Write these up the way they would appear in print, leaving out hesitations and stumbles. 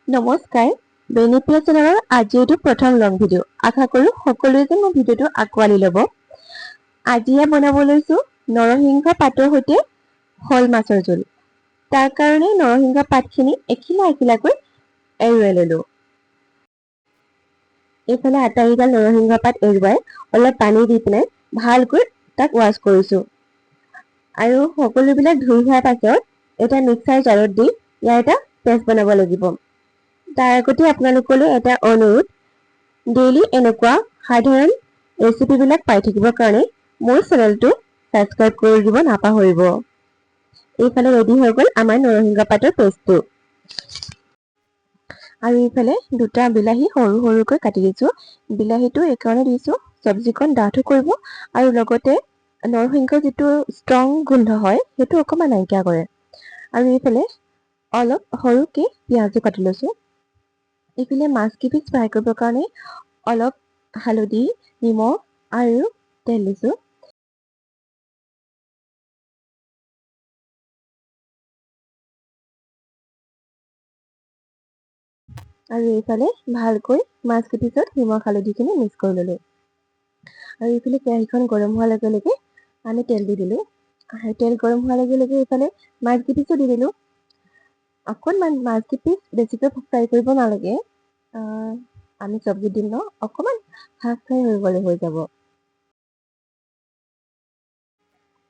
নমস্কাৰ, বেনিপিয়া চেনেলৰ আজি এইটো প্ৰথম লং ভিডিঅ'। আশা কৰোঁ সকলোৱে যেন মোৰ ভিডিঅ'টো আঁকোৱালি ল'ব। আজি বনাব লৈছোঁ নৰসিংহ পাতৰ সৈতে শ'ল মাছৰ জোল। তাৰ কাৰণে নৰসিংহ পাতখিনি এখিলা এখিলাকৈ এৰুৱাই ল'লোঁ। এইফালে আটাইকেইডাল নৰসিংহ পাত এৰুৱাই অলপ পানী দি পেলাই ভালকৈ তাক ৱাছ কৰিছোঁ আৰু সকলোবিলাক ধুই হোৱাৰ পাছত এটা মিক্সাৰ জাৰত দি ইয়াৰ এটা পেষ্ট বনাব লাগিব। তাৰ আগতে আপোনালোকলৈ এটা অনুৰোধ, ডেইলি এনেকুৱা সাধাৰণ ৰেচিপিবিলাক পাই থাকিবৰ কাৰণে মোৰ চেনেলটো ছাবস্ক্ৰাইব কৰি দিব নাপাহৰিব। এইফালে ৰেডি হৈ গ'ল আমাৰ নৰসিংহ পাতৰ পেষ্টটো। আৰু এইফালে দুটা বিলাহী সৰু সৰুকৈ কাটি দিছোঁ। বিলাহীটো এইকাৰণে দিছোঁ, চব্জিকণ ডাঠো কৰিব আৰু লগতে নৰসিংহ যিটো ষ্ট্ৰং গোন্ধ হয়, সেইটো অকণমান নাইকিয়া কৰে। আৰু এইফালে অলপ সৰুকৈ পিঁয়াজো কাটি লৈছোঁ। এইফালে মাছ কেইপিচ ফ্ৰাই কৰিবৰ কাৰণে অলপ হালধি, নিমখ আৰু তেল দিছোঁ। আৰু এইফালে ভালকৈ মাছ কেইপিচত নিমখ হালধিখিনি মিক্স কৰি ল'লোঁ। আৰু এইফালে কেৰাহীখন গৰম হোৱাৰ লগে লগে আমি তেল দি দিলোঁ। আৰু তেল গৰম হোৱাৰ লগে লগে এইফালে মাছ কেইপিচো দি দিলোঁ। অকণমান মাছ কেইপিচ বেছিকৈ ফ্ৰাই কৰিব নালাগে, আমি চব্জি দিম ন, অকণমান হাফ ফ্ৰাই হৈ গ'লে হৈ যাব।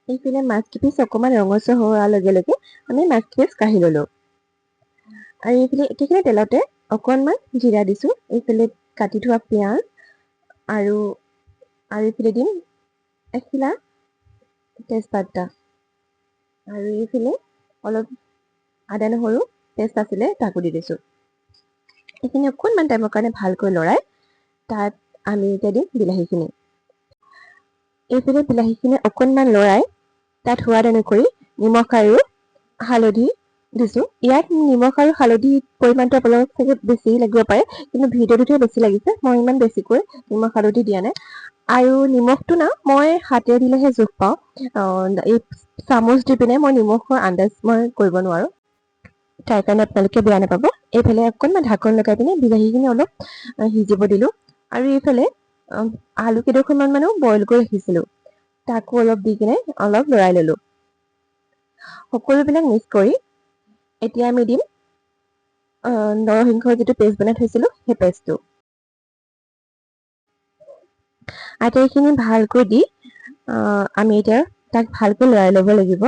এইফালে মাছ কেইপিচ অকণমান ৰঙচুৱা হোৱাৰ লগে লগে আমি মাছ কেইপিচ কাঢ়ি ল'লোঁ। আৰু এইফালে একেখিনি তেলতে অকণমান জিৰা দিছোঁ। এইফালে কাটি থোৱা পিঁয়াজ আৰু এইফালে দিম এখিলা তেজপাত। আৰু এইফালে অলপ আদা নহৰু পেষ্ট আছিলে, তাকো দি দিছোঁ। এইখিনি অকণমান টাইমৰ কাৰণে ভালকৈ লৰাই তাত আমি এতিয়া দিম বিলাহীখিনি। এইফালে বিলাহীখিনি অকণমান লৰাই তাত সোৱাদ অনুসৰি নিমখ আৰু হালধি দিছোঁ। ইয়াত নিমখ আৰু হালধি পৰিমাণটো আপোনালোক চাগে বেছি লাগিব পাৰে, কিন্তু ভিডিঅ'টোতহে বেছি লাগিছে। মই ইমান বেছিকৈ নিমখ হালধি দিয়া নাই। আৰু নিমখটো না মই হাতেৰে দিলেহে জোখ পাওঁ, এই চামুচ দি পিনে মই নিমখৰ আন্দাজ মই কৰিব নোৱাৰোঁ, তাৰ কাৰণে আপোনালোকে বেয়া নাপাব। এইফালে অকণমান ঢাকন লগাই পিনে বিলাহীখিনি অলপ সিজিব দিলোঁ। আৰু এইফালে আলু কেইডোখৰমান মানো বইল কৰি ৰাখিছিলোঁ, তাকো অলপ দি কিনে অলপ লৰাই ল'লোঁ। সকলোবিলাক মিক্স কৰি এতিয়া আমি দিম নৰসিংহৰ যিটো পেষ্ট বনাই থৈছিলোঁ, সেই পেষ্টটো। আটাইখিনি ভালকৈ দি আমি এতিয়া তাক ভালকৈ লৰাই ল'ব লাগিব।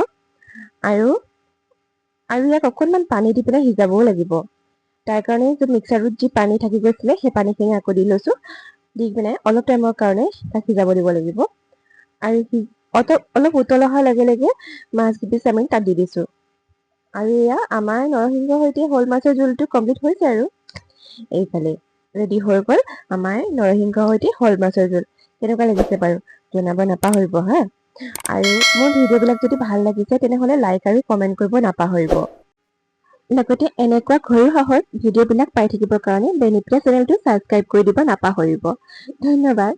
আৰু ইয়াক অকণমান পানী দি পেলাই সিজাবও লাগিব। তাৰ কাৰণে মিক্সাৰটোত যি পানী থাকি গৈছিলে, সেই পানীখিনি আকৌ দি লৈছোঁ। দি পেলাই অলপ টাইমৰ কাৰণে তাক সিজাব দিব লাগিব। আৰু অলপ উতল অহাৰ লগে লগে মাছ কেইপিচ আমি তাত দি দিছোঁ। আৰু এয়া আমাৰ নৰসিংহৰ সৈতে শ'ল মাছৰ জোলটো কমপ্লিট হৈছে। আৰু এইফালে ৰেডি হৈ গ'ল আমাৰ নৰসিংহৰ সৈতে শ'ল মাছৰ জোল। কেনেকুৱা লাগিছে বাৰু জনাব নাপাহৰিব হা। আৰু মোৰ ভিডিঅ'বিলাক যদি ভাল লাগিছে, তেনেহ'লে লাইক আৰু কমেণ্ট কৰিব নাপাহৰিব। লগতে এনেকুৱা ঘৰুৱা সহজ ভিডিঅ'বিলাক পাই থাকিবৰ কাৰণে বেনিপিয়া চেনেলটো ছাবস্ক্ৰাইব কৰি দিব নাপাহৰিব। ধন্যবাদ।